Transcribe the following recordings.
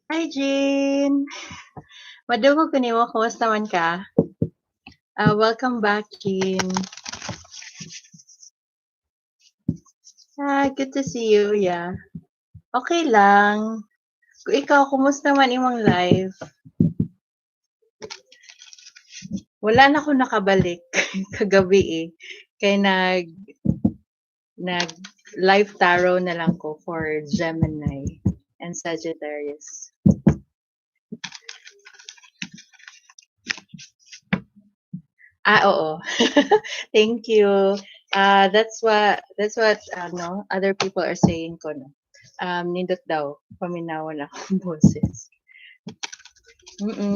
Hi, Jean! Madungog ko nimo, kumusta man ka? Welcome back, Jean. Ah, good to see you, yeah. Okay lang. Ikaw, kumusta man imong life? Wala na ko nakabalik kagabi eh. Kay nag live tarot na lang ko for Gemini and Sagittarius. Ah, oo. Thank you. That's what ano, other people are saying ko, no. Nindot daw paminawon akong boses.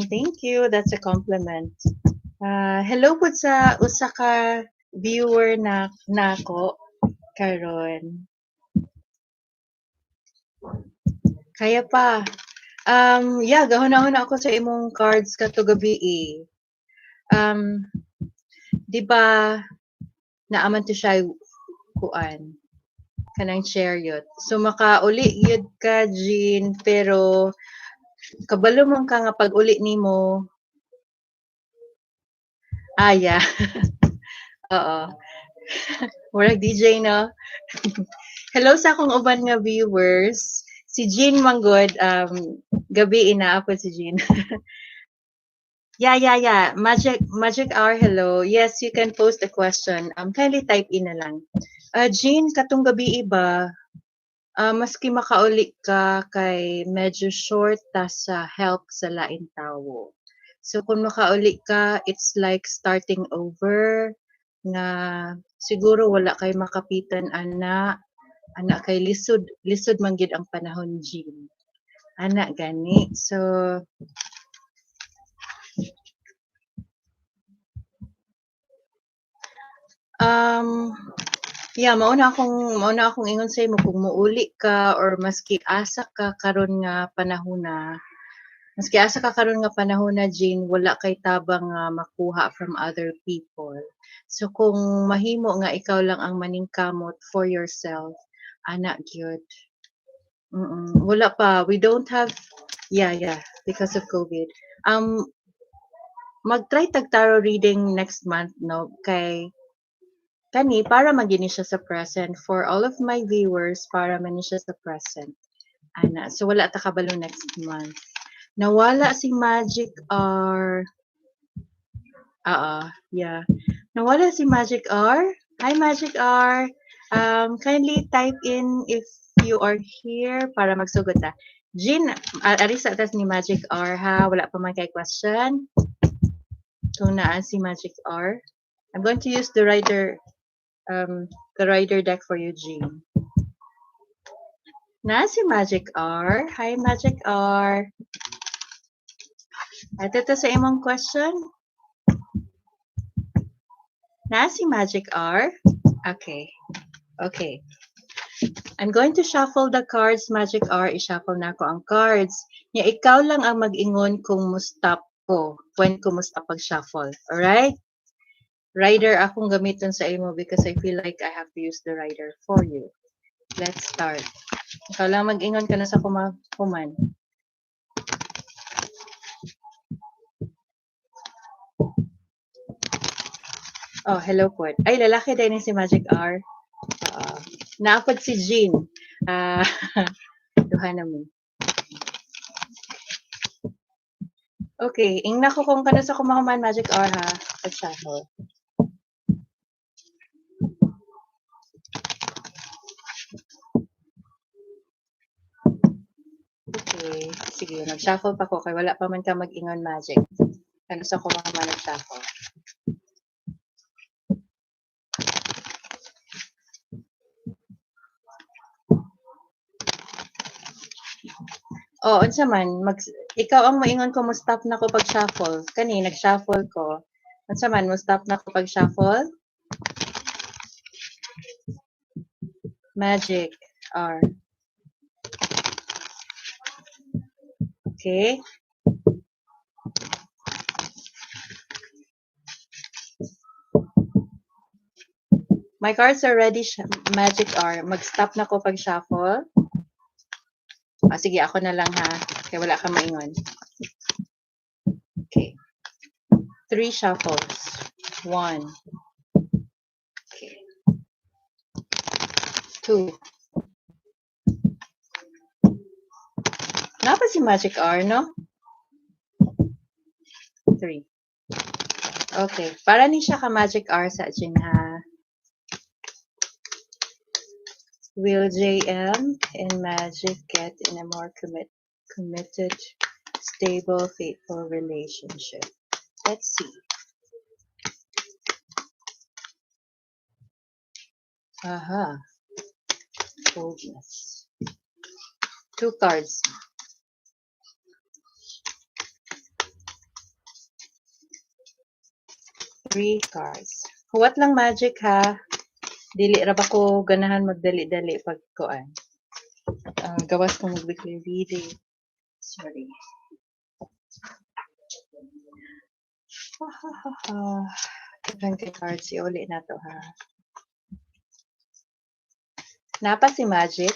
Thank you. That's a compliment. Hello pud sa usa ka viewer na nako karon. Kaya pa. Yeah, gahuna-huna ako sa imong cards kato gabi eh. Di ba naa man to siya kuan kanang Chariot. So makauli gyud ka, Jean, pero kabalo man ka nga pag uli nimo. Ah, yeah. Oo. Murag DJ, no? Hello sa akong uban nga viewers. Si Jean manggod, gabi naa pod si Jean. Yeah. Magic Hour, hello. Yes, you can post a question. Kindly type in na lang. Jean, katong gabi ba, maski makauli ka kay medyo short ta sa help sa laing tawo. So kung makauli ka, it's like starting over nga siguro wala kay makapitan ana, ana kay lisod lisod man gyud ang panahon, Jean. Ana gani. So yeah, mao na akong ingon sa imo kung muuli ka or maski asa ka karon nga panahona, maski asa ka karon nga panahona, Jean, wala kay tabang nga makuha from other people. So kung mahimo nga ikaw lang ang maningkamot for yourself, ana gyud. Wala pa, we don't have, yeah, because of COVID. Mag-try tag tarot reading next month, no, kay kani para man gyud ni siya sa present for all of my viewers, para man ni siya sa present. Ana, so wala ta kabalo next month. Nawala si Magic R. Oo, yeah. Nawala si Magic R. Hi, Magic R. Kindly type in if you are here para magsugod ta. Jean, ari sa tas ni Magic R ha, wala pa man kay question. Kung naa si Magic R. I'm going to use the Rider deck for you, Jean. Naa si Magic R. Hi, Magic R. Adto ta sa imong question. Naa si Magic R. Okay. Okay. I'm going to shuffle the cards, Magic R. I-shuffle na ko ang cards. Nya ikaw lang ang mag-ingon kung mo-stop ko when ko mo-stop pag-shuffle. Alright? Rider akong gamiton sa imo because I feel like I have to use the rider for you. Let's start. Ikaw lang mag-ingon ka na sa kuman. Oh, hello po. Ay, lalaki din si Magic R. Naapod si Jean. Duha na mo. Okay, ingna ko kung kanus sa kumahuman, Magic R ha. Pag-shuffle. Okay, sige, mag-shuffle pa ko kay wala pa man ka mag-ingon, Magic. Kanus sa kumahuman nag-shuffle. Oh, unsa man mag ikaw ang moingon ko mo stop na ko pag-shuffle. Kani nag-shuffle ko. Unsa man mo stop na ko pag-shuffle? Magic R. Okay. My cards are ready, Magic R. Mag-stop na ko pag-shuffle. Ah, sige, ako na lang ha. Kaya wala ka maingon. Okay. Three shuffles. One. Okay. Two. Naa pa si Magic R, no? Three. Okay. Para ni siya ka Magic R sa Jin ha. Will JM and Magic get in a more committed, stable, faithful relationship? Let's see. Aha. Boldness. Two cards. Three cards. Huwat lang, Magic, ha. Dili ra ba ko ganahan magdali-dali pag kuan. Gawas ko mag weekly reading. Sorry. Ha ha ha ha. Daghan kay cards, iuli na to ha. Naa pa si Magic.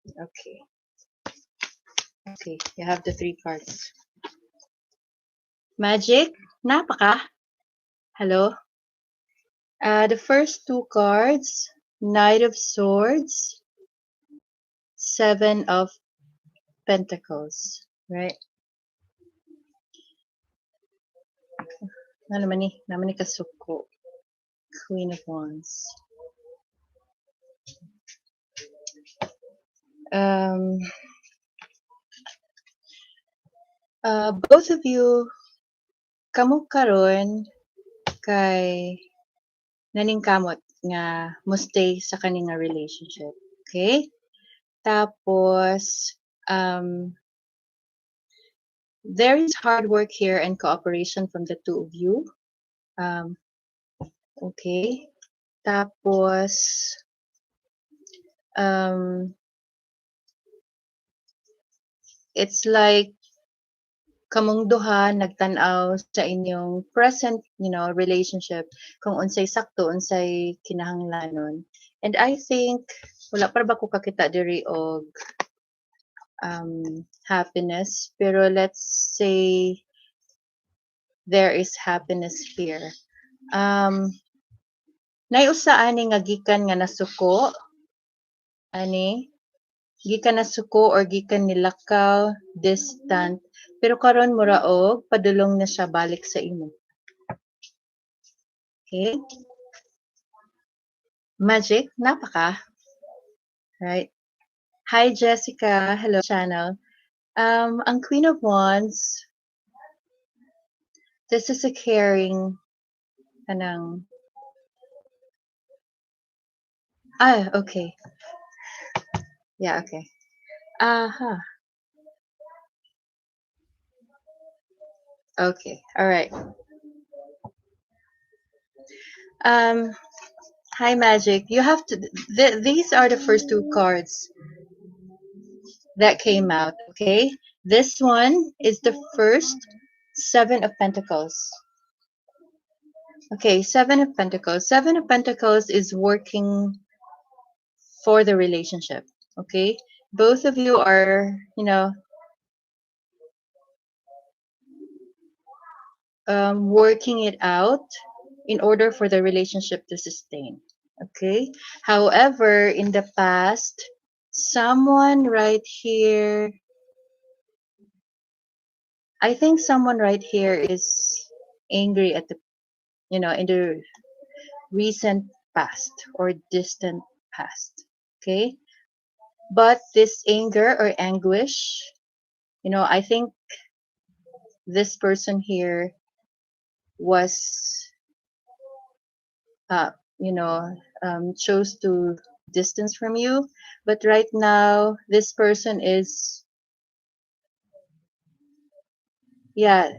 Okay. Okay, you have the three cards. Magic, naa pa ka? Hello? The first two cards, Knight of Swords, Seven of Pentacles, right? Ano naman ni? Naman ni kasuko. Queen of Wands. Both of you, kamo karon kay naningkamot nga mo stay sa kani nga relationship. Okay? Tapos, there is hard work here and cooperation from the two of you. Okay. Tapos, it's like kamong duha nagtan-aw sa inyong present relationship kung unsay sakto, unsay kinahanglanon. And I think wala pa ba ko kakita diri og happiness, pero let's say there is happiness here. Nay usa ani nga gikan nga nasuko ani, gikan nasuko or gikan nilakaw, distant, pero karon mura og padulong na siya balik sa imo. Okay? Magic, naa pa ka? Right. Hi, Jessica, hello channel. Ang Queen of Wands, this is a caring kanang. Ah, okay. Yeah, okay. Aha. Okay, all right. Hi, Magic. You have to, these are the first two cards that came out, okay? This one is the first Seven of Pentacles. Okay, Seven of Pentacles. Seven of Pentacles is working for the relationship, okay? Both of you are working it out in order for the relationship to sustain, okay? However, in the past, someone right here, I think someone right here is angry at the, you know, in the recent past or distant past, okay? But this anger or anguish, I think this person here was, chose to distance from you. But right now, this person is, yeah.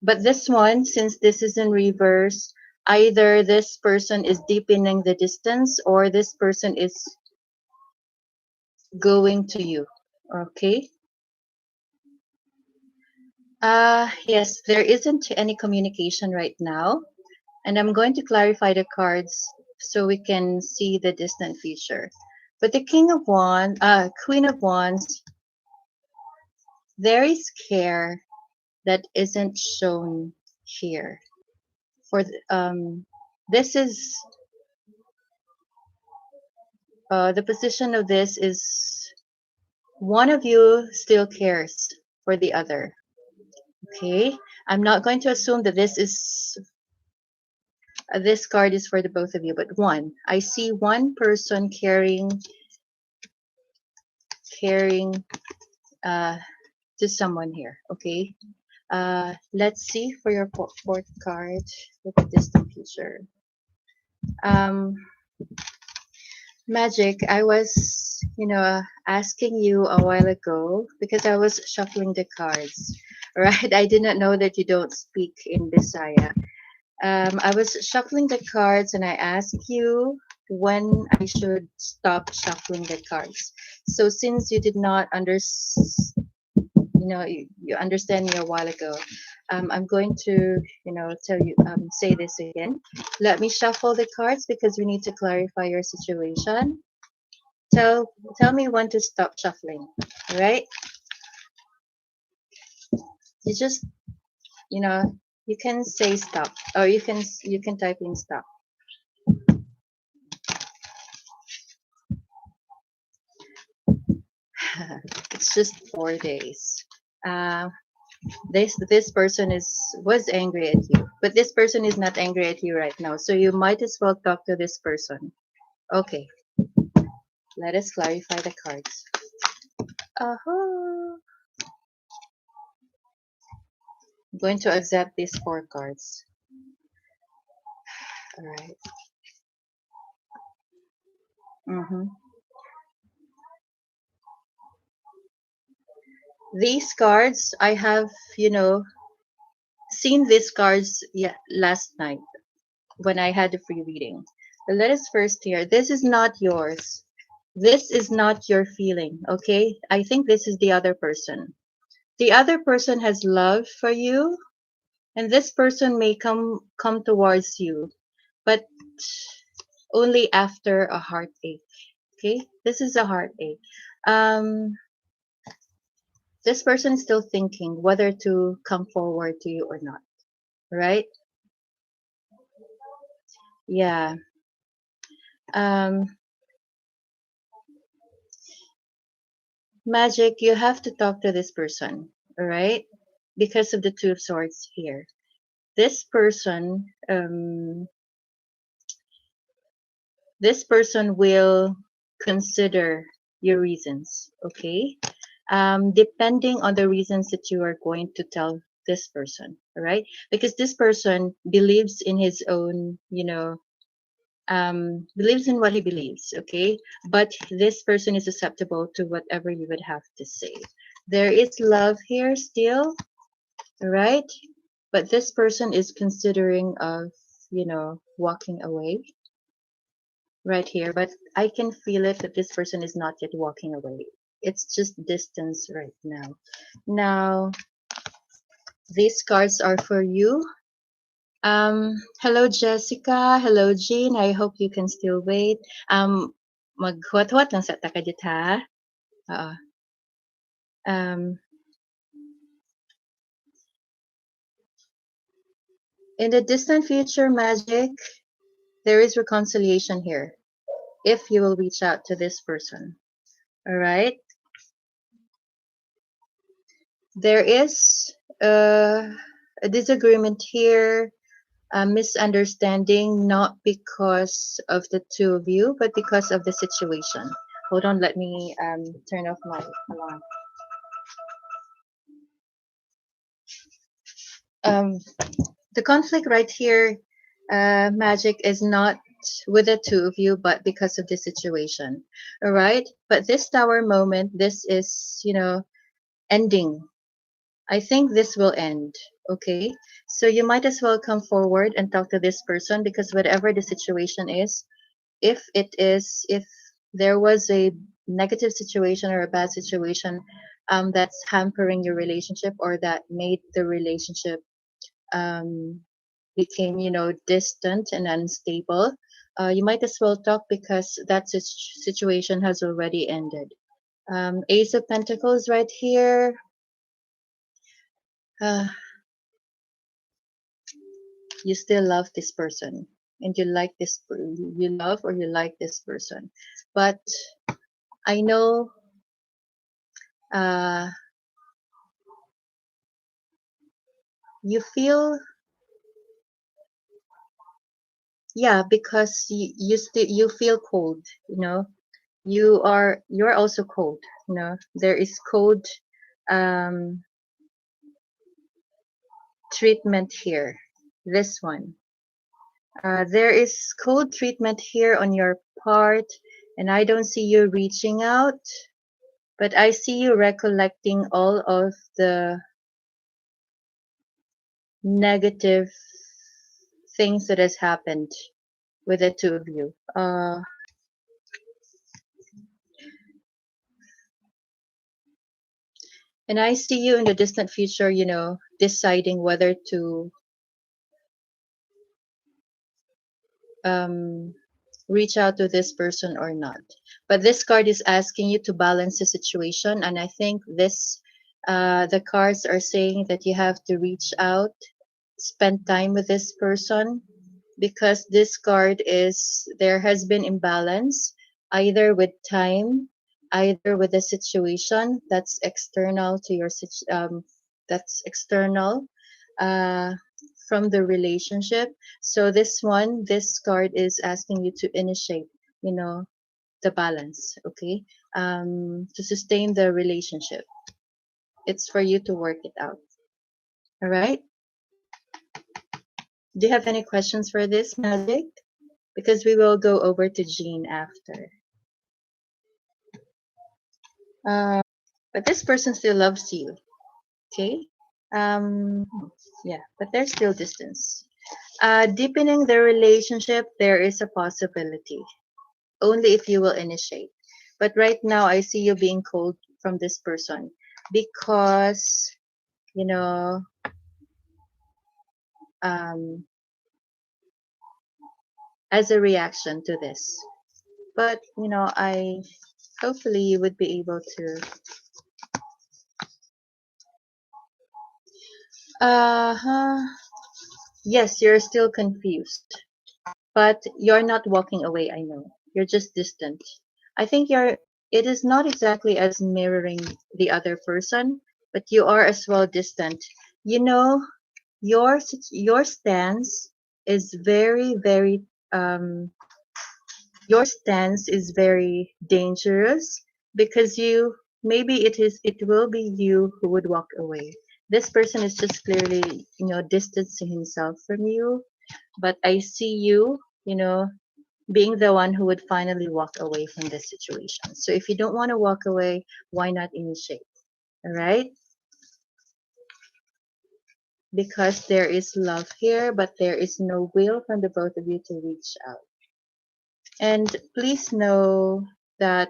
But this one, since this is in reverse, either this person is deepening the distance or this person is going to you, okay? Yes, there isn't any communication right now. And I'm going to clarify the cards So we can see the distant future. But the King of Wands, Queen of Wands, there is care that isn't shown here. This is the position of this is one of you still cares for the other. Okay, I'm not going to assume that this card is for the both of you, but one. I see one person caring to someone here. Okay. Let's see for your fourth card with the distant future. Magic, I was asking you a while ago because I was shuffling the cards, right? I did not know that you don't speak in Bisaya. I was shuffling the cards and I asked you when I should stop shuffling the cards. So since you did not understand, you understand me a while ago, I'm going to tell you, say this again. Let me shuffle the cards because we need to clarify your situation. Tell me when to stop shuffling, all right? You just, you can say stop or you can type in stop. It's just 4 days. This person is was angry at you, but this person is not angry at you right now. So you might as well talk to this person. Okay. Let us clarify the cards. I'm going to accept these four cards. All right. These cards, I have seen these cards, yeah, last night when I had the free reading. But let us first hear. This is not yours. This is not your feeling, okay? I think this is the other person. The other person has love for you, and this person may come towards you, but only after a heartache, okay? This is a heartache. This person is still thinking whether to come forward to you or not, right? Yeah. Magic, you have to talk to this person, all right? Because of the Two of Swords here. This person will consider your reasons, okay? Depending on the reasons that you are going to tell this person, all right? Because this person believes in his own, you know, believes in what he believes, okay? But this person is susceptible to whatever you would have to say. There is love here still, all right? But this person is considering of walking away right here. But I can feel it that this person is not yet walking away. It's just distance right now. Now, these cards are for you. Hello, Jessica. Hello, Jean. I hope you can still wait. Maghuwat-huwat lang sa ta kadiyot ha. Oo. In the distant future, Magic, there is reconciliation here if you will reach out to this person. All right. There is a disagreement here, a misunderstanding, not because of the two of you, but because of the situation. Hold on, let me turn off my alarm. The conflict right here, Magic, is not with the two of you, but because of the situation. All right. But this Tower moment, this is ending. I think this will end. Okay. So you might as well come forward and talk to this person, because whatever the situation is, if there was a negative situation or a bad situation that's hampering your relationship or that made the relationship became distant and unstable. You might as well talk because that situation has already ended. Ace of Pentacles right here. You still love this person and you like this, you love or you like this person. But I know you feel, yeah, because you still, you feel cold, you know, you're also cold, you know, there is cold treatment here. This one, there is cold treatment here on your part, and I don't see you reaching out, but I see you recollecting all of the negative things that has happened with the two of you. And I see you in the distant future, deciding whether to reach out to this person or not. But this card is asking you to balance the situation. And I think the cards are saying that you have to reach out, spend time with this person, because this card is, there has been imbalance, either with time, either with the situation that's external to your, that's external from the relationship. So this card is asking you to initiate the balance, okay? To sustain the relationship. It's for you to work it out. All right? Do you have any questions for this, Magic? Because we will go over to Jean after. But this person still loves you, okay? Yeah, but there's still distance. Deepening the relationship, there is a possibility. Only if you will initiate. But right now, I see you being cold from this person because as a reaction to this. But I hopefully you would be able to. Yes, you're still confused, but you're not walking away, I know. You're just distant. I think it is not exactly as mirroring the other person, but you are as well distant. Your stance is very, very, your stance is very dangerous because you, maybe it is, it will be you who would walk away. This person is just clearly distancing himself from you, but I see you being the one who would finally walk away from this situation. So if you don't want to walk away, why not initiate? All right? Because there is love here, but there is no will from the both of you to reach out. And please know that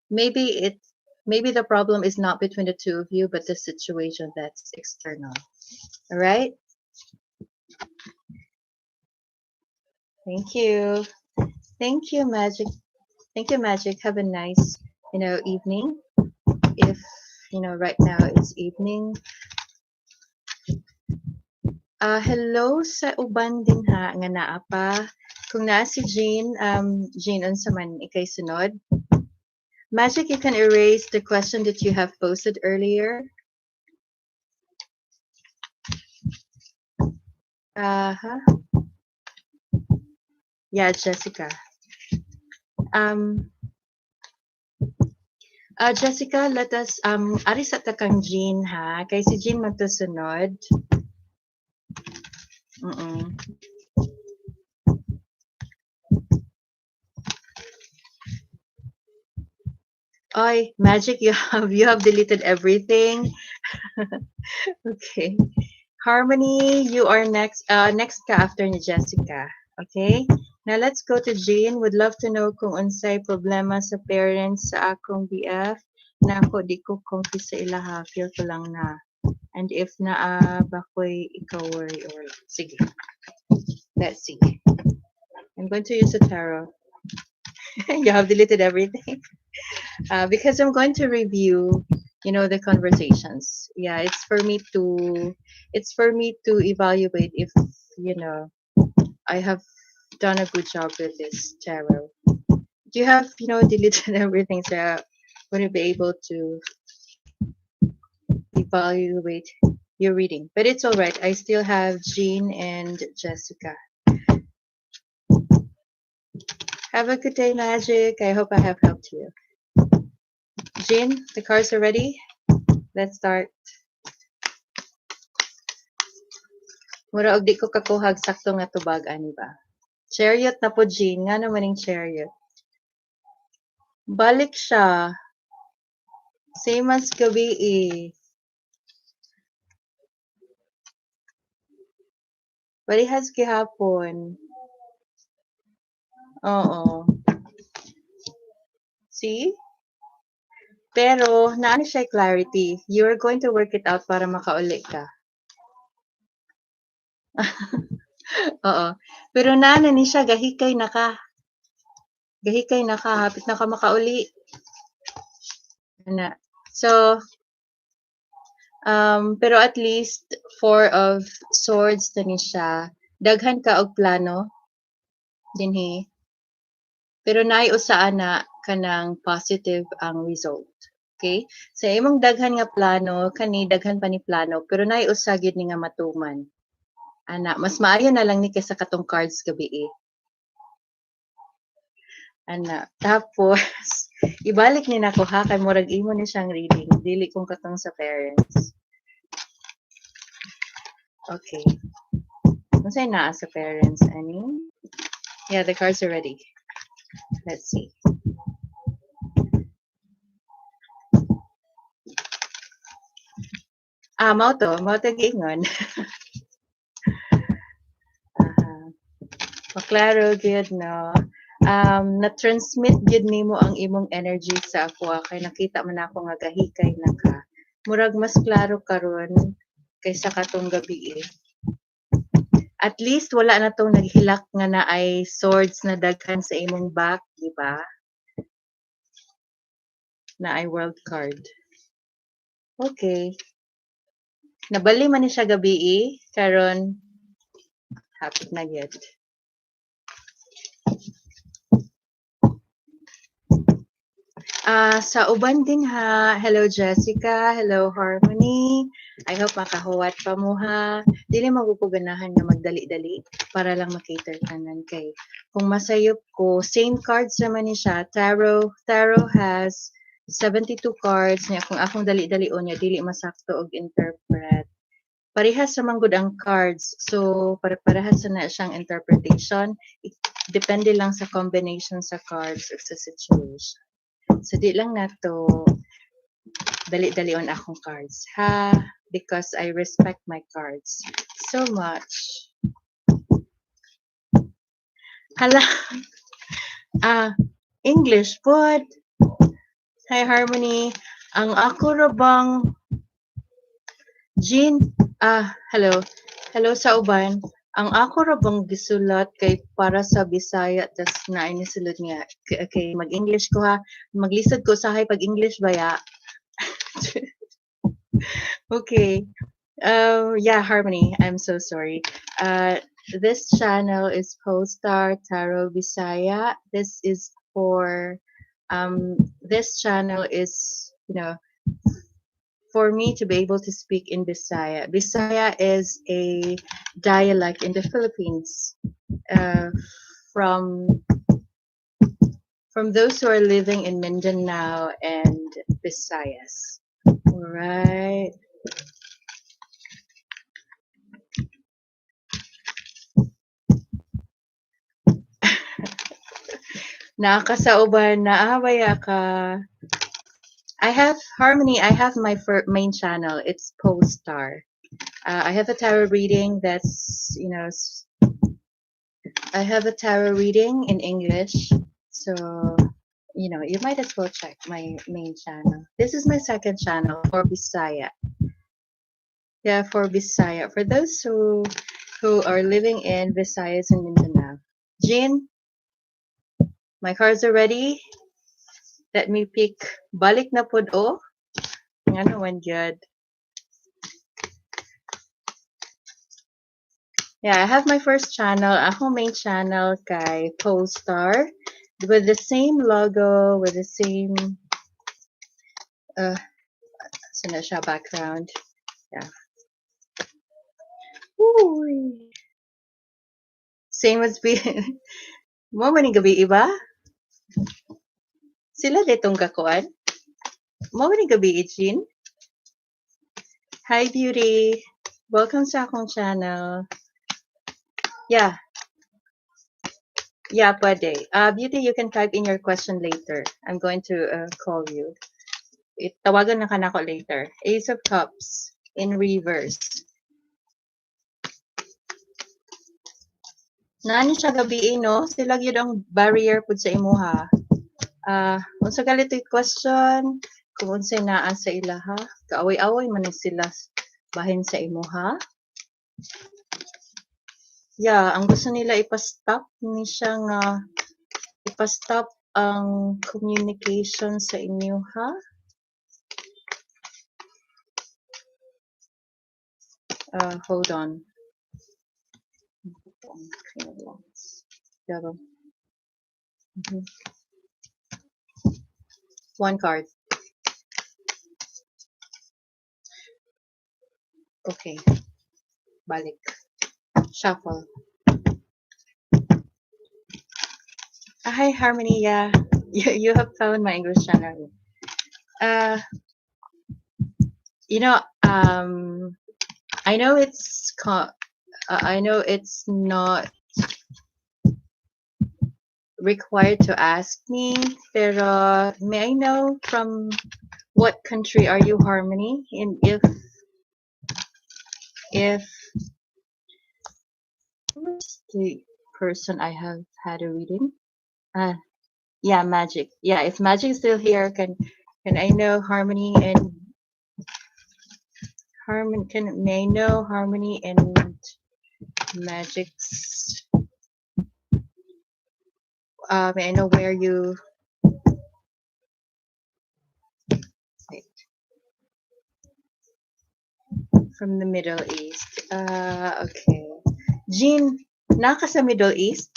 maybe the problem is not between the two of you, but the situation that's external. All right? Thank you. Thank you, Magic. Thank you, Magic. Have a nice evening. If right now it's evening. Hello sa uban din ha, nga naa pa. Kung naa si Jean, Jean, unsa man ikay sunod? Magic, you can erase the question that you have posted earlier. Yeah, Jessica. Jessica, let us, ari sa ta kang Jean ha, kay si Jean magtusunod. Oy, Magic, you have deleted everything. Okay. Harmony, you are next. Next ka after ni Jessica. Okay. Now let's go to Jean. Would love to know kung unsay problema sa parents sa akong BF. Na ako di ko comfy sa ilaha. Feel ko lang na. And if naa ba ko'y ikaw-worry or sige. Let's see. I'm going to use a tarot. You have deleted everything. Because I'm going to review the conversations. Yeah, it's for me to evaluate if I have done a good job with this tarot. Do you have deleted everything, so I wouldn't be able to evaluate your reading? But it's all right. I still have Jean and Jessica. Have a good day, Magic. I hope I have helped you. Jean, the cards are ready. Let's start. Mura og di ko kakuhag sakto nga tubag ani ba. Chariot na po, Jean. Ngano man ning Chariot? Balik siya. Same as gabii. Parehas gihapon. Oo. See? Pero naa ni siya clarity. You are going to work it out para makauli ka. Oo. Pero naa na ni siya, gahikay na ka. Gahikay na ka, hapit na ka makauli. Ana. So, pero at least Four of Swords na ni siya. Daghan ka og plano dinhi. Pero naay usa ana kanang positive ang result. Okay? Sa imong daghan nga plano, kani daghan pa ni plano, pero naay usa gyud ni nga matuman. Ana, mas maayo na lang ni kaysa katong cards gabii. Ana, tapos ibalik ni nako ha, kay murag imo ni siyang reading, dili kung katong sa parents. Okay. Unsay naa sa parents ani? Yeah, the cards are ready. Let's see. Ah, mao to giingon. Aha. Maklaro gyud, no? Na-transmit gyud nimo ang imong energy sa akoa kay nakita man nako nga gahikay na ka. Murag mas klaro karon kaysa katong gabii. At least wala na tong naghilak nga naay swords na daghan sa imong back, di ba? Naay World card. Okay. Nabali man ni siya gabii, karon hapit na gyud. Ah, sa uban din ha. Hello, Jessica, hello, Harmony. I hope makahuwat pa mo ha. Dili man ko ganahan nga magdali-dali para lang ma-cater tanan kay kung masayop ko, same cards naman ni siya. Tarot has 72 cards niya. Kung akong dali-dalion niya, dili masakto og interpret. Parehas ra man gud ang cards. So pare-parehas na siyang interpretation. Depende lang sa combination sa cards or sa situation. So di lang nato dali-dalion akong cards ha, because I respect my cards so much. Hala. Ah, English pod. Hi, Harmony. Ang ako ra bang Jean, ah, hello. Hello sa uban. Ang ako ra bang gisulat kay para sa Bisaya, tas naay nisulod nga okay, mag-English ko ha. Maglisod ko usahay pag English baya. Okay. Yeah, Harmony, I'm so sorry. This channel is Polestar Tarot Bisaya. This channel is for me to be able to speak in Bisaya. Bisaya is a dialect in the Philippines from those who are living in Mindanao and Visayas. All right. Naa ka sa uban, naa baya ka? I have Harmony, I have my main channel. It's Polestar. I have a tarot reading that's, you know, I have a tarot reading in English. So you might as well check my main channel. This is my second channel for Bisaya. Yeah, for Bisaya. For those who are living in Visayas and Mindanao. Jean, my cards are ready. Let me pick. Balik na pod o. Ngano man gyud. Yeah, I have my first channel, ako main channel kay Polestar, with the same logo, with the same na siya background. Yeah. Uy. Same as be Mao man ni gabii ba? Sila ditong gakuan? Mao man ni gabii, Jean? Hi, Beauty. Welcome sa akong channel. Yeah. Yeah, pwede. Beauty, you can type in your question later. I'm going to call you. Tawagan na ka nako later. Ace of Cups in reverse. Naa ni siya gabii, no? Sila gyud ang barrier pud sa imuha. Unsa gali to'y question? Kung unsay naa sa ilaha? Kaaway-away man ni sila bahin sa imuha. Yeah, ang gusto nila ipa-stop ni siya nga ipa-stop ang communication sa inyo, ha? Hold on. One card. Okay. Balik. Shuffle. Hi, Harmony. Yeah, you have found my English channel. I know it's not required to ask me, pero may I know from what country are you, Harmony? And if the person I have had a reading, yeah, Magic. Yeah, if Magic is still here, can I know Harmony and Harmony? Can may I know Harmony and Magic's? May I know where you? Wait. From the Middle East. Okay. Jean, naa ka sa Middle East?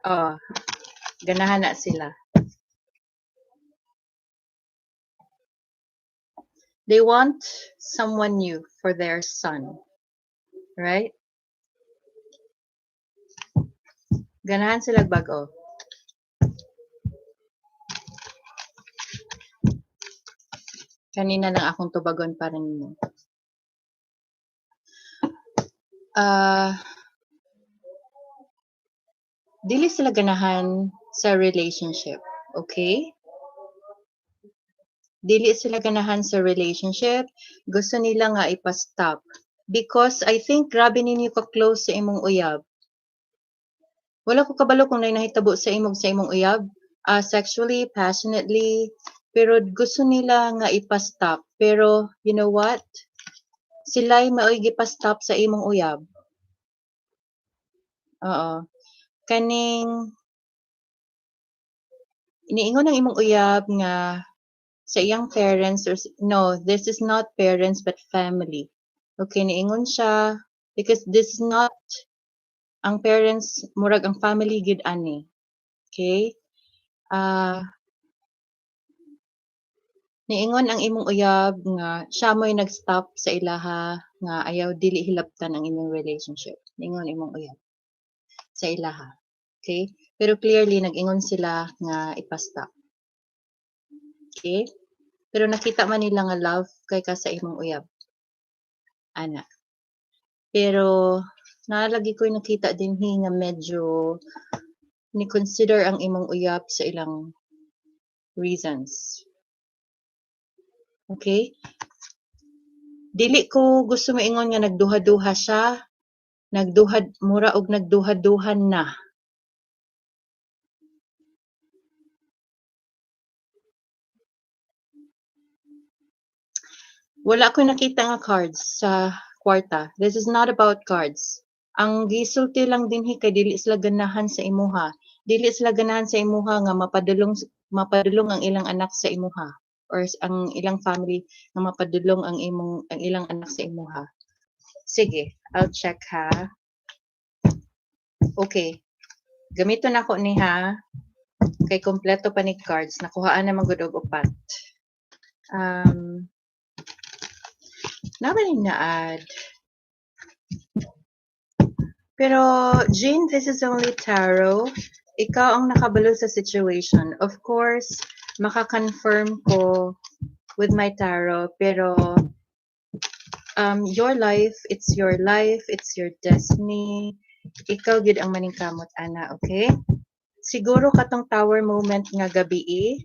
Oh, ganahan na sila. They want someone new for their son, right? Ganahan sila bag-o. Kanina lang akong tubagon para ninyo. Dili sila ganahan sa relationship, okay? Dili sila ganahan sa relationship. Gusto nila nga ipa-stop. Because I think grabe ninyo ka-close sa imong uyab. Wala ko kabalo kung naay nahitabo sa imong uyab, sexually, passionately, pero gusto nila nga ipa-stop. Pero you know what? Sila'y mao'y gipa-stop sa imong uyab. Oo. Kaning niingon ang imong uyab nga sa iyang parents or no, this is not parents but family. Okay, niingon siya because this is not ang parents, murag ang family gid ani. Okay? Niingon ang imong uyab nga siya mo'y nag-stop sa ilaha nga ayaw dili hilabtan ang inyong relationship. Niingon imong uyab sa ilaha. Okay? Pero clearly nag-ingon sila nga ipa-stop. Okay? Pero nakita man nila nga love kay ka sa imong uyab. Ana. Pero naa lagi ko'y nakita dinhi nga medyo ni-consider ang imong uyab sa ilang reasons. Okay? Dili ko gusto moingon nga nagduha-duha siya. Nagduha, mura og nagduha-duha na. Wala ko nakita nga cards sa kwarta. This is not about cards. Ang gisulti lang dinhi kay dili sila ganahan sa imuha. Dili sila ganahan sa imuha nga mapadulong ang ilang anak sa imuha or ang ilang family nga mapadulong ang ilang anak sa imuha. Sige, I'll check ha. Okay. Gamiton nako ni ha. Kay kompleto pa ni cards. Nakuhaan naman gud og upat. Naa ba ni na-add? Pero, Jean, this is only tarot. Ikaw ang nakabalo sa situation. Of course, maka-confirm ko with my tarot, pero your life, it's your life, it's your destiny. Ikaw gyud ang maningkamot ana, okay? Siguro katong Tower moment nga gabii,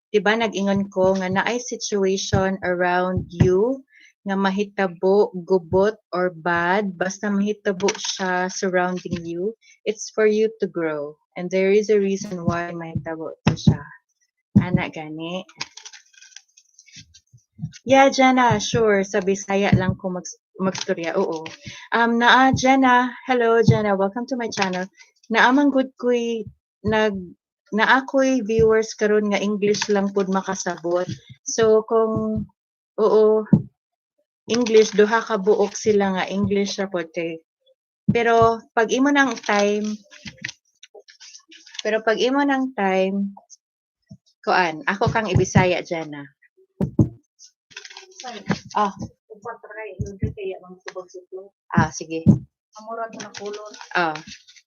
'di ba nag-ingon ko nga naay situation around you nga mahitabo, gubot or bad, basta mahitabo siya surrounding you, it's for you to grow. And there is a reason why mahitabo to siya. Ana gani. Yeah, Jenna, sure. Sa Bisaya lang ko magstorya. Oo. Naa Jenna, hello Jenna, welcome to my channel. Naa man gud ko'y naa ko'y viewers karon nga English lang pud makasabot. So kung oo, English, duha ka buok sila nga English ra pod kay, pero pag imo ng time, kuan, ako kang ibisaya, Jenna. Ah. Upat ra kay hindi kaya mang tubag sutlo. Ah, sige. Amura na kulon. Ah.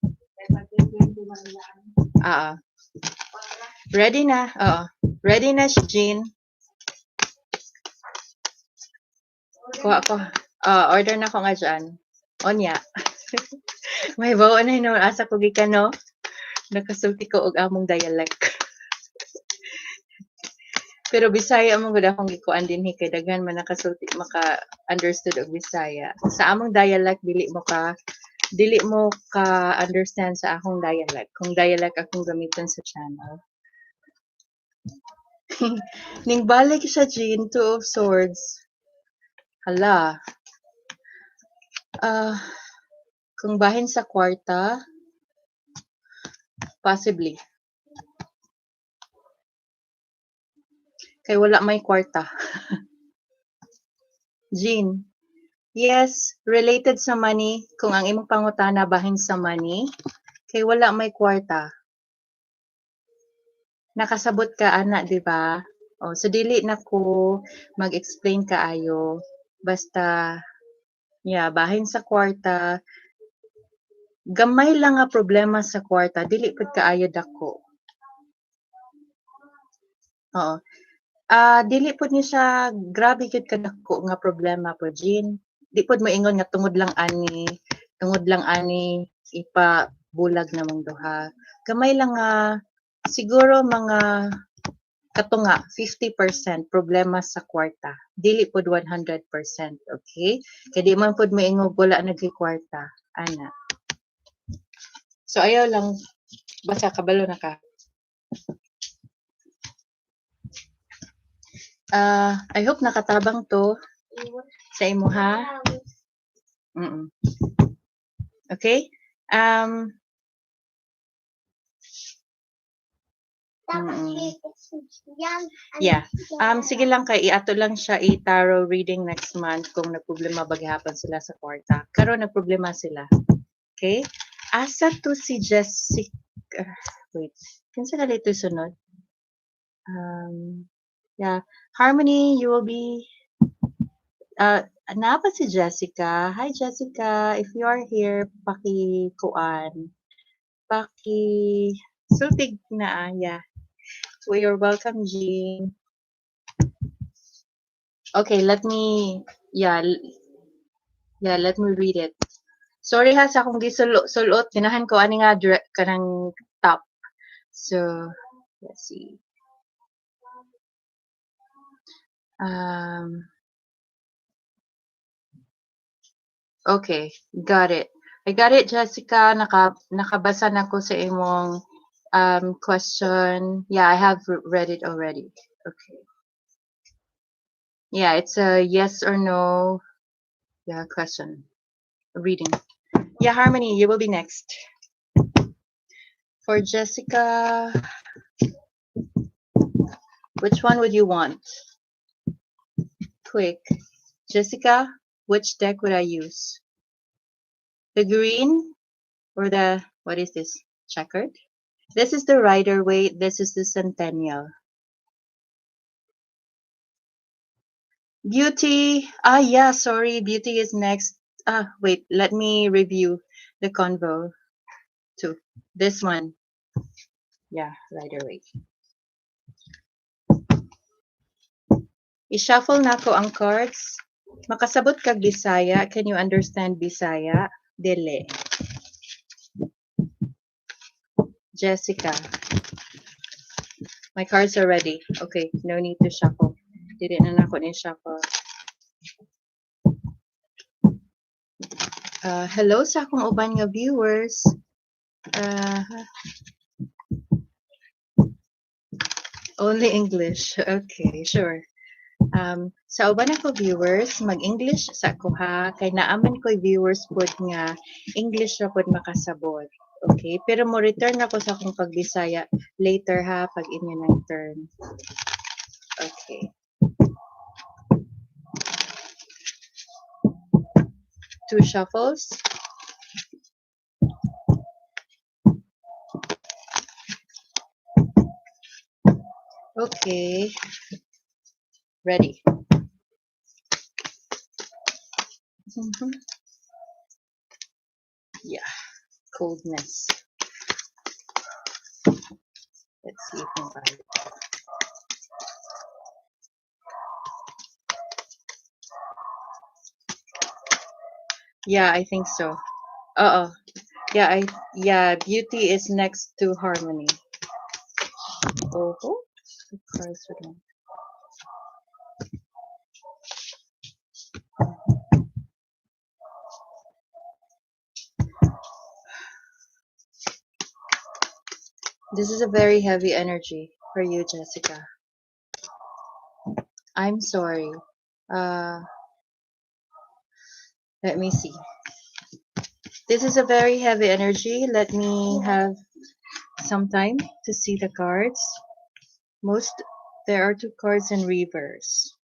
Kay pag 20 man lang. Ah. Ready na. Oo. Ready na si Jean. Kuha ko. Ah, order na ko nga dyan. Onya. May bawa na hinuon asa ko gikan, no? Nakasulti ko og among dialect. Pero Bisaya man gud akong gikuan dinhi kay daghan man nakasulti, maka-understood og Bisaya. Sa among dialect, dili mo ka understand sa akong dialect kung dialect akong gamiton sa channel. Ning balik siya, Jean, Two of Swords. Hala. Ah, kung bahin sa kwarta, possibly. Kay wala may kwarta. Jean, yes, related sa money, kung ang imong pangutana bahin sa money, kay wala may kwarta. Nakasabot ka ana, di ba? O, so dili na ko mag-explain kaayo. Basta, yeah, bahin sa kwarta, gamay lang nga problema sa kwarta, dili pud kaayo dako. Oo. Ah, dili pud ni siya grabe gyud kadako nga problema po, Jean. Di pud moingon nga tungod lang ani ipabulag namong duha. Gamay lang nga siguro mga katunga 50% problema sa kwarta. Dili pud 100%, okay? Kay di man pud moingog wala na gyud kwarta, ana. So ayaw lang, basta kabalo na ka. Ah, I hope nakatabang to sa imuha. Okay? Yeah. Sige lang kay iato lang siya i-tarot reading next month kung nagproblema ba gihapon sila sa kwarta. Karon nagproblema sila. Okay? Asa to si Jessica? Wait. Kinsa gali to sunod? Yeah. Harmony, you will be naa pa si Jessica. Hi, Jessica, if you are here, paki-kuan. Paki sultig na ah, yeah. So you're welcome, Jean. Okay, let me yeah, yeah, let me read it. Sorry ha sa akong gisulot, ganahan ko ani nga kanang top. So, let's see. Okay, got it. I got it, Jessica. Nakabasa na ko sa imong question. Yeah, I have read it already. Okay. Yeah, it's a yes or no, yeah, question. Reading. Yeah, Harmony, you will be next. For Jessica, which one would you want? Quick. Jessica, which deck would I use? The green or the, what is this? Checkered? This is the Rider Waite. This is the Centennial. Beauty. Yeah, sorry. Beauty is next. Wait, let me review the convo too. This one. Yeah, Rider Waite. I-shuffle nako ang cards. Makasabot kag Bisaya. Can you understand Bisaya? Dili. Jessica. My cards are ready. Okay, no need to shuffle. Dili na nako ni shuffle. Hello sa akong uban nga viewers. Only English. Okay, sure. Sa uban ako viewers, mag-English sa ko ha, kay naaman ko'y viewers pod nga English ra pod makasabot. Okay, pero mo return ako sa akong pagbisaya later ha, pag inyo nang turn. Okay. Two shuffles. Okay. Ready. Yeah, coldness. Let's see if we can. Yeah, I think so. Uh-oh. Yeah, beauty is next to harmony. Oh, the cards are done. This is a very heavy energy for you, Jessica. I'm sorry. Let me see. This is a very heavy energy. Let me have some time to see the cards. There are two cards in reverse.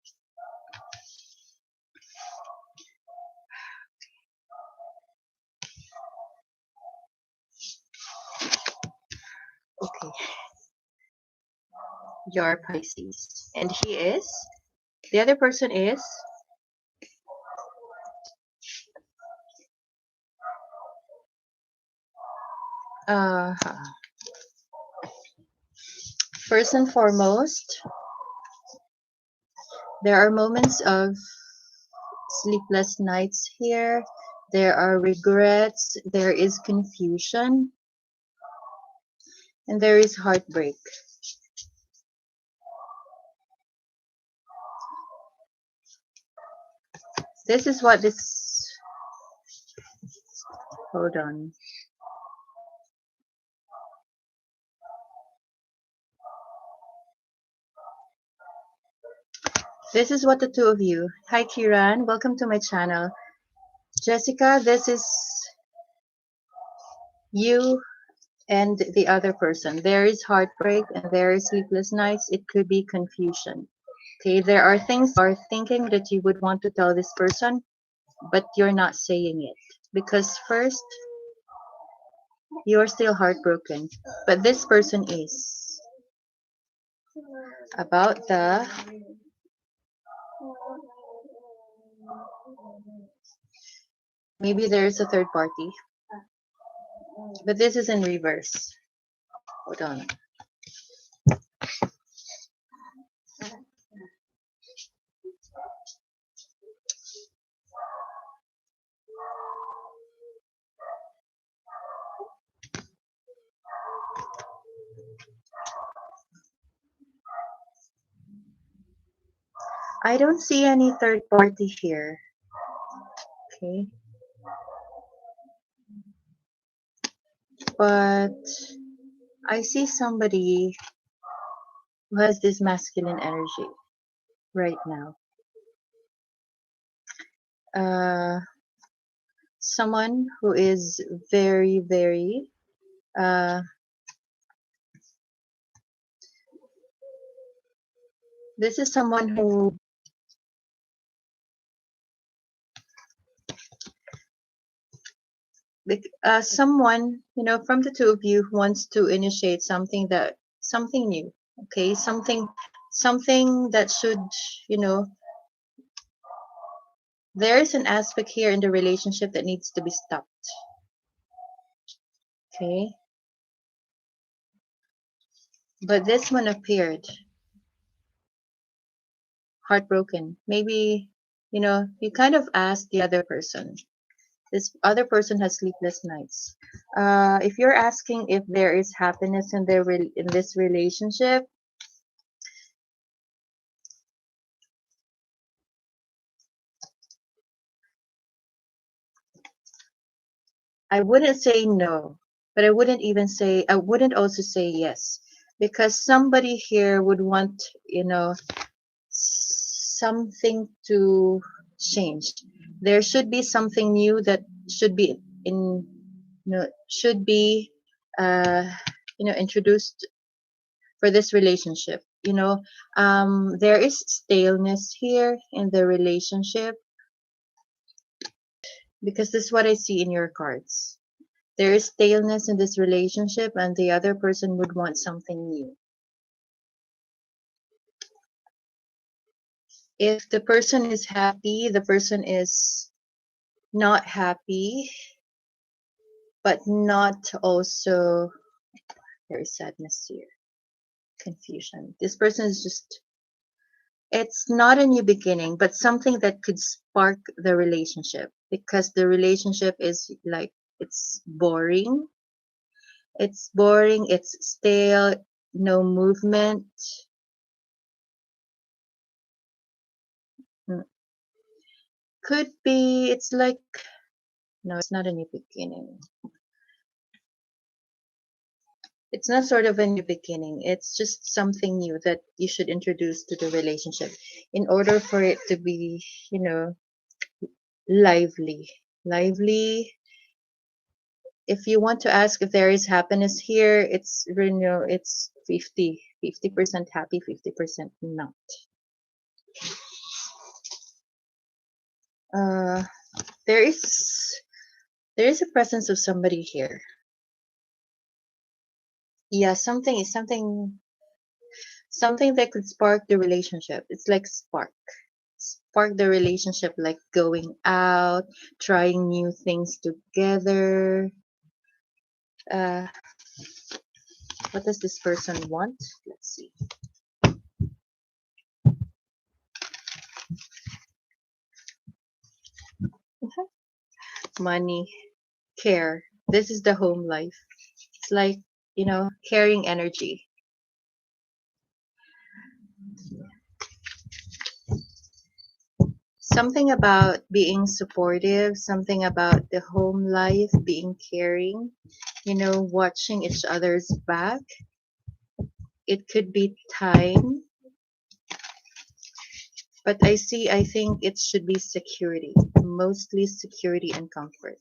Okay. You're Pisces. And he is? The other person is? First and foremost, there are moments of sleepless nights here. There are regrets. There is confusion. And there is heartbreak. This is what this... Hold on. This is what the two of you. Hi, Kiran. Welcome to my channel. Jessica, this is you and the other person. There is heartbreak and there is sleepless nights. It could be confusion. Okay, there are things you are thinking that you would want to tell this person, but you're not saying it. Because first, you're still heartbroken, but this person is. About the maybe there is a third party, but this is in reverse. Hold on. I don't see any third party here. Okay. But I see somebody who has this masculine energy right now. Someone who is very, very this is someone who someone, from the two of you who wants to initiate something new, okay? Something that should, you know, there is an aspect here in the relationship that needs to be stopped, okay? But this one appeared heartbroken. Maybe, you kind of asked the other person. This other person has sleepless nights. If you're asking if there is happiness in their in this relationship, I wouldn't say no, but I wouldn't even say, I wouldn't also say yes, because somebody here would want, something to change. There should be something new that should be in, you know, should be introduced for this relationship. There is staleness here in the relationship, because this is what I see in your cards. There is staleness in this relationship, and the other person would want something new. If the person is happy, the person is not happy, but not also, there is sadness here, confusion. This person is just, it's not a new beginning, but something that could spark the relationship, because the relationship is like, it's boring. It's boring, it's stale, no movement. Could be, it's like, no, it's not a new beginning. It's not sort of a new beginning. It's just something new that you should introduce to the relationship in order for it to be, lively. Lively. If you want to ask if there is happiness here, it's 50% happy, 50% not. There is a presence of somebody here. Yeah, something that could spark the relationship. It's like spark. Spark the relationship, like going out, trying new things together. What does this person want? Let's see. Money, care. This is the home life. It's like, caring energy. Something about being supportive, something about the home life, being caring, watching each other's back. It could be time, but I think it should be security, mostly security and comfort.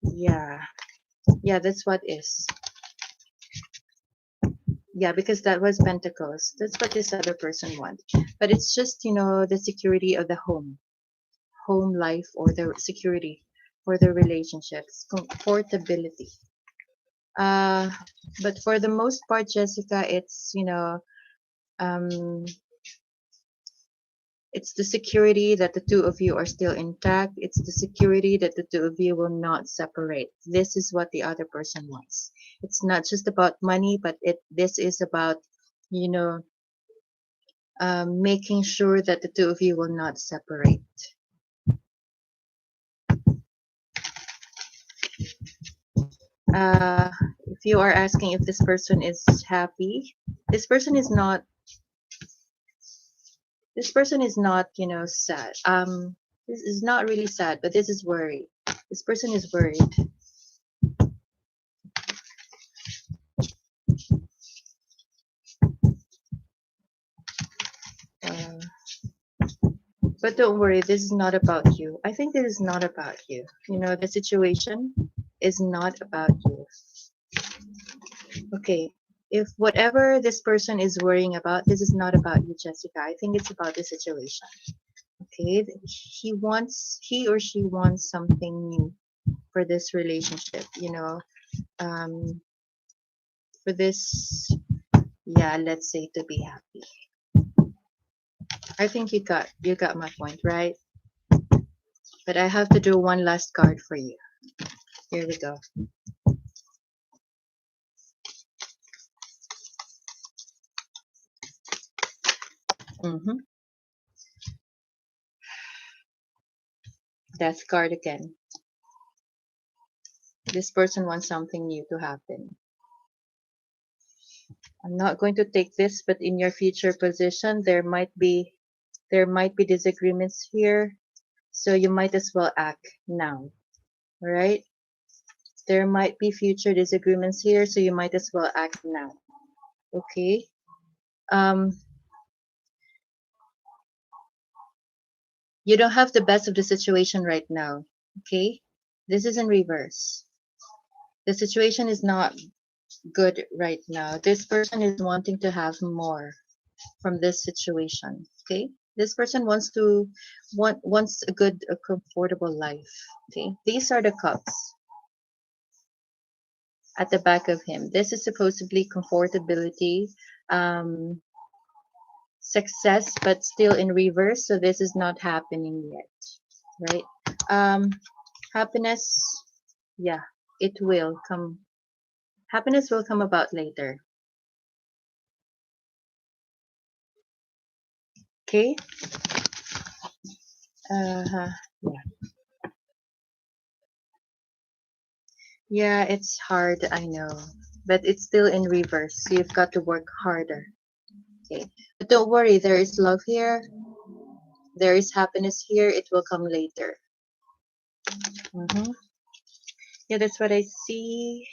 Yeah, yeah, that's what is. Yeah, because that was Pentacles. That's what this other person wants. But it's just, the security of the home life, or the security for the relationships, comfortability. But for the most part, Jessica, it's the security that the two of you are still intact. It's the security that the two of you will not separate. This is what the other person wants. It's not just about money, but this is about, making sure that the two of you will not separate. If you are asking if this person is happy, this person is not. This person is not, sad. This is not really sad, but this is worried. This person is worried. But don't worry, this is not about you. I think this is not about you. The situation is not about you. Okay, if whatever this person is worrying about, this is not about you, Jessica. I think it's about the situation. Okay, he or she wants something new for this relationship, for this, yeah, let's say to be happy. I think you got my point, right? But I have to do one last card for you. Here we go. Death card again. This person wants something new to happen. I'm not going to take this, but in your future position, there might be disagreements here. So you might as well act now. All right? There might be future disagreements here, so you might as well act now. Okay? You don't have the best of the situation right now. Okay? This is in reverse. The situation is not good right now. This person is wanting to have more from this situation. Okay? This person wants a good, a comfortable life. Okay? These are the cups at the back of him. This is supposedly comfortability, success, but still in reverse. So this is not happening yet, right? Happiness, yeah, it will come. Happiness will come about later. Okay. Yeah. Yeah, it's hard, I know, but it's still in reverse. So you've got to work harder. Okay, but don't worry, there is love here. There is happiness here. It will come later. Yeah, that's what I see.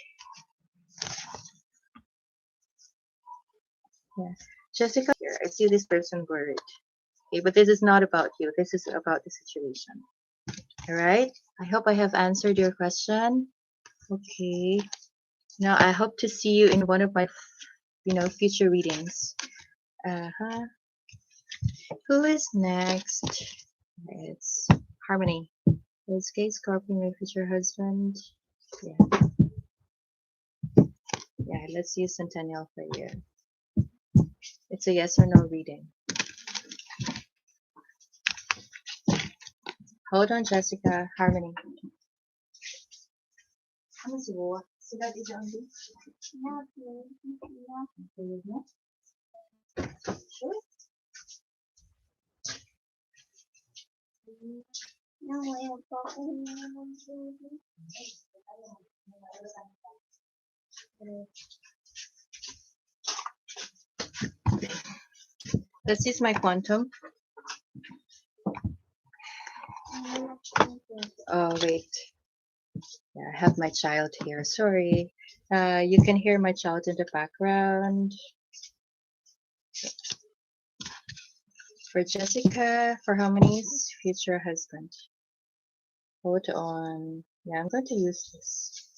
Yeah. Jessica, here, I see this person worried. Okay, but this is not about you. This is about the situation. All right. I hope I have answered your question. Okay. Now I hope to see you in one of my future readings. Who is next? It's Harmony. Is Gay Scorpio my future husband? Yeah. Yeah, let's use Centennial for you. It's a yes or no reading. Hold on, Jessica. Harmony. Ano si Boa? Sila di dyan din? Tulog na? Sure. Nawala pa ako ng. This is my quantum. Oh, wait. Yeah, I have my child here. Sorry. You can hear my child in the background. For Jessica, for Harmony's future husband. Hold on. Yeah, I'm going to use this.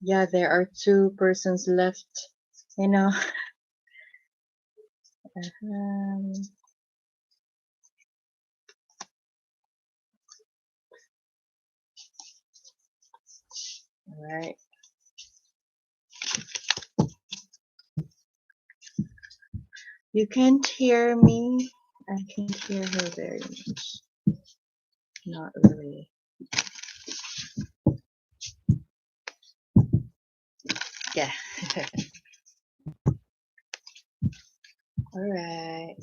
Yeah, there are two persons left. All right. You can't hear me. I can't hear her very much. Not really. Yeah. All right.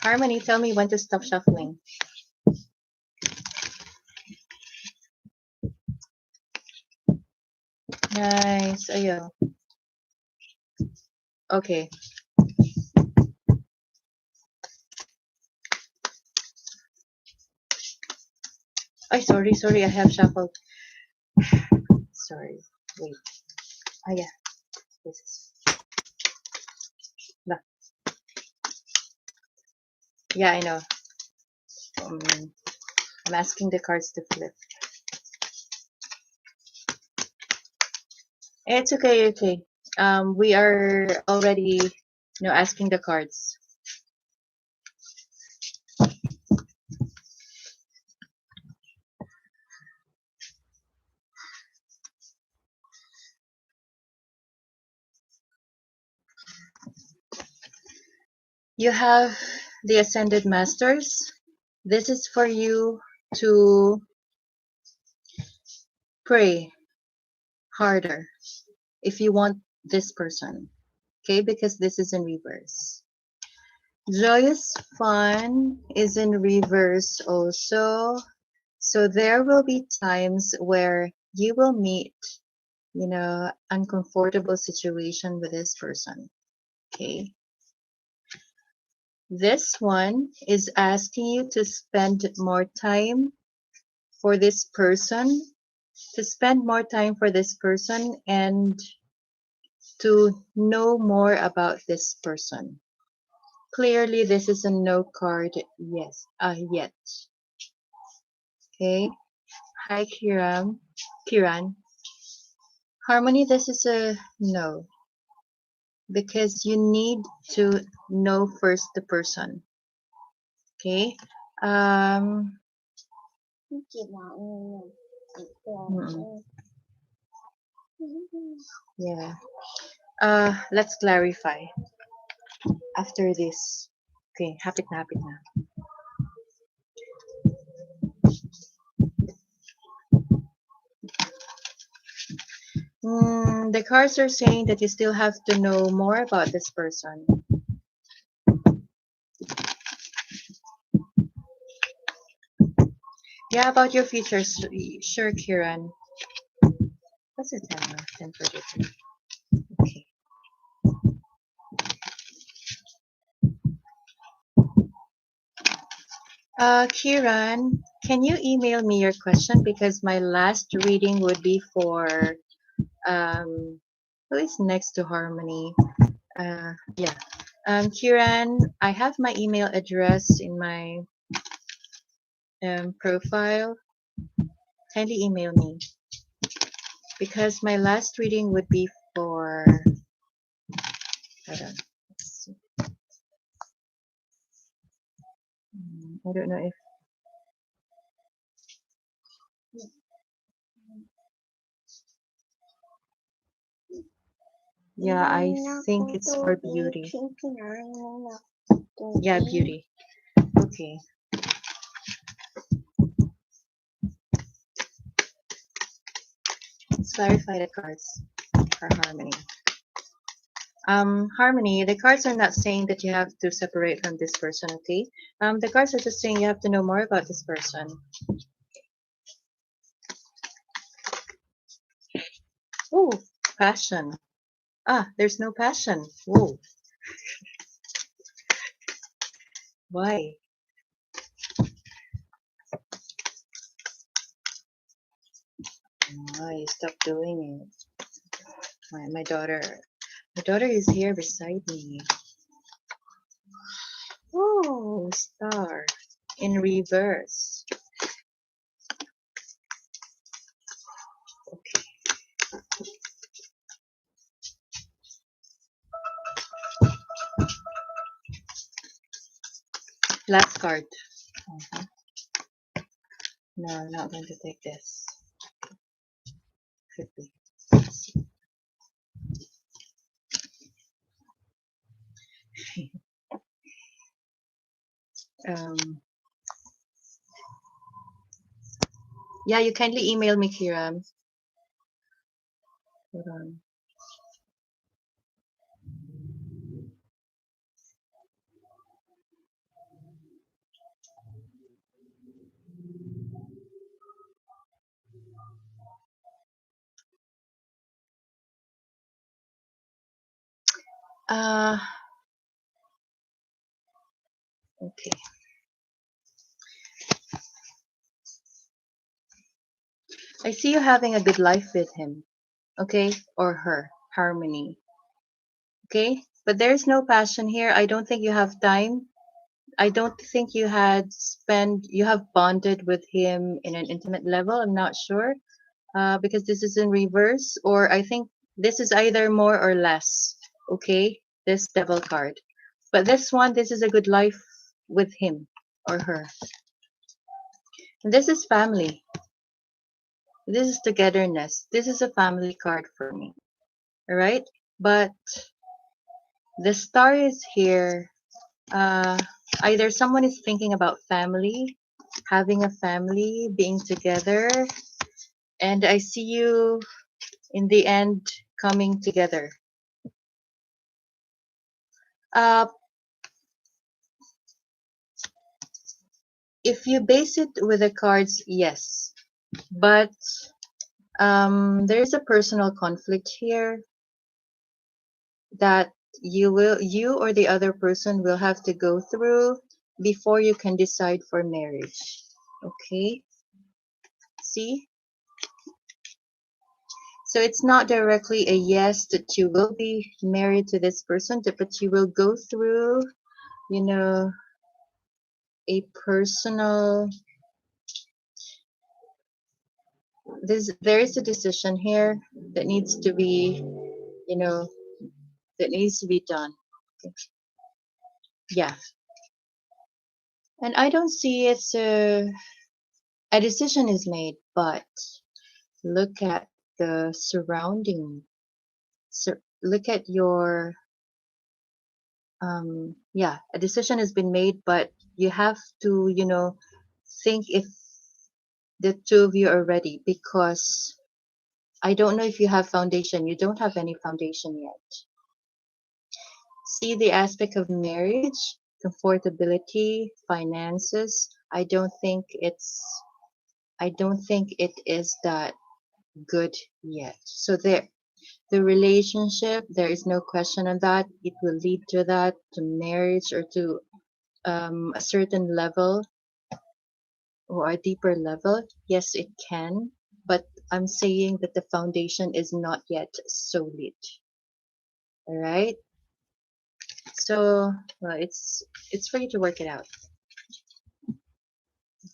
Harmony, tell me when to stop shuffling. Nice. Ayo. Okay. Ay, sorry, sorry. I have shuffled. Sorry. Wait. Ah, yeah. This is. Ba. Yeah, I know. I'm asking the cards to flip. It's okay. We are already asking the cards. You have the Ascended Masters. This is for you to pray harder if you want this person, okay? Because this is in reverse. Joyous fun is in reverse also. So there will be times where you will meet uncomfortable situation with this person, okay? This one is asking you to spend more time for this person, to spend more time for this person and to know more about this person. Clearly, this is a no card, yes, yet. Okay. Hi, Kiran. Kiran. Harmony, this is a no. Because you need to know first the person. Okay. Yeah. Let's clarify after this. Okay, hapit na, hapit na. The cards are saying that you still have to know more about this person. Yeah, about your future. Sure, Kiran. What's the time now? 10:43. Okay. Kiran, can you email me your question? Because my last reading would be for who is next to Harmony? Yeah. Kiran, I have my email address in my profile. Kindly email me. Because my last reading would be for, hold on, let's see. I don't know if, yeah, I think it's for beauty. Yeah, beauty. Okay. Let's clarify the cards for Harmony. Harmony, the cards are not saying that you have to separate from this person, okay? The cards are just saying you have to know more about this person. Oh, passion. There's no passion. Whoa. Why? Why you stop doing it? My daughter is here beside me. Oh, star in reverse. Okay. Last card. No, I'm not going to take this. Could be. Let's see. Yeah, you kindly email me, Kiran. Hold on. Okay. I see you having a good life with him. Okay? Or her. Harmony. Okay? But there's no passion here. I don't think you have time. I don't think you have bonded with him in an intimate level. I'm not sure. Because this is in reverse, or I think this is either more or less. Okay? This Devil card. But this one, this is a good life with him or her. And this is family. This is togetherness. This is a family card for me. All right? But the Star is here. Either someone is thinking about family, having a family, being together, and I see you in the end coming together. If you base it with the cards, yes. But there's a personal conflict here that you or the other person will have to go through before you can decide for marriage. Okay? See? So it's not directly a yes that you will be married to this person, but you will go through a personal, this, there is a decision here that needs to be, you know, that needs to be done. Okay. Yeah. And I don't see it's a decision is made, but look at the surrounding. So look at your, yeah, a decision has been made, but you have to think if the two of you are ready, because I don't know if you have foundation. You don't have any foundation yet. See the aspect of marriage, comfortability, finances. I don't think it is that good yet. So there, the relationship, there is no question on that. It will lead to that, to marriage or to a certain level or a deeper level. Yes, it can, but I'm saying that the foundation is not yet solid. All right. It's for you to work it out.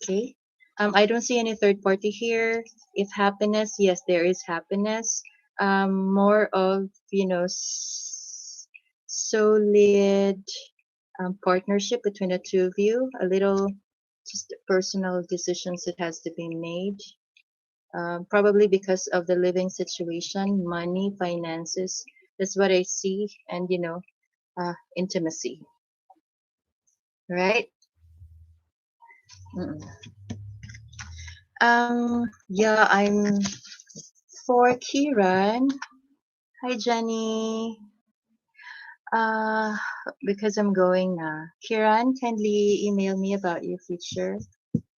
Okay. I don't see any third party here. If happiness, yes, there is happiness. More of solid partnership between the two of you. A little just personal decisions that has to be made. Probably because of the living situation, money, finances. That's what I see. And intimacy. Right? Yeah, I'm for Kiran. Hi, Jenny. Because I'm going now. Kiran, kindly email me about your future.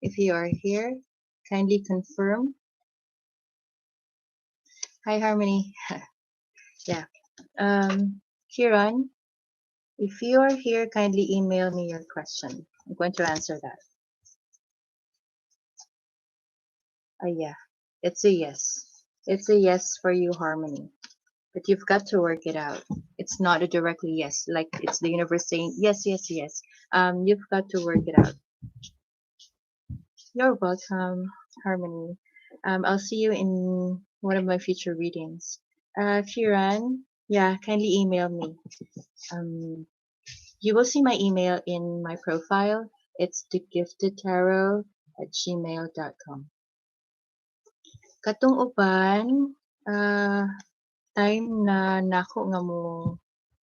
If you are here, kindly confirm. Hi, Harmony. Yeah. Kiran, if you are here, kindly email me your question. I'm going to answer that. Yeah, it's a yes. It's a yes for you, Harmony. But you've got to work it out. It's not a directly yes, like it's the universe saying yes, yes, yes. You've got to work it out. You're welcome, Harmony. I'll see you in one of my future readings. Kiran, yeah, kindly email me. You will see my email in my profile. It's thegiftedtarot@gmail.com. Katong uban, time na nako nga mo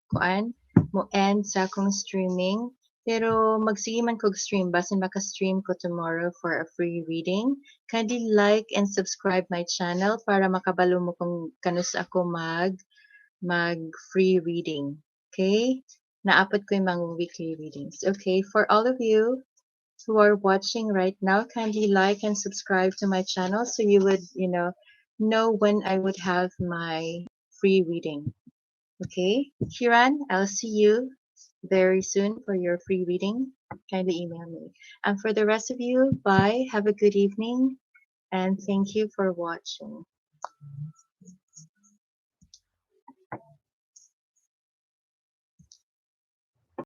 kuan, mo end sa akong streaming. Pero magsige man kog stream, basin maka-stream ko tomorrow for a free reading. Kindly like and subscribe my channel para makabalo mo kung kanus ako mag free reading. Okay? Naa pod ko yung mga weekly readings. Okay, for all of you who are watching right now, kindly like and subscribe to my channel so you would know when I would have my free reading. Okay, Kiran, I'll see you very soon for your free reading. Kindly email me. And for the rest of you, bye. Have a good evening. And thank you for watching.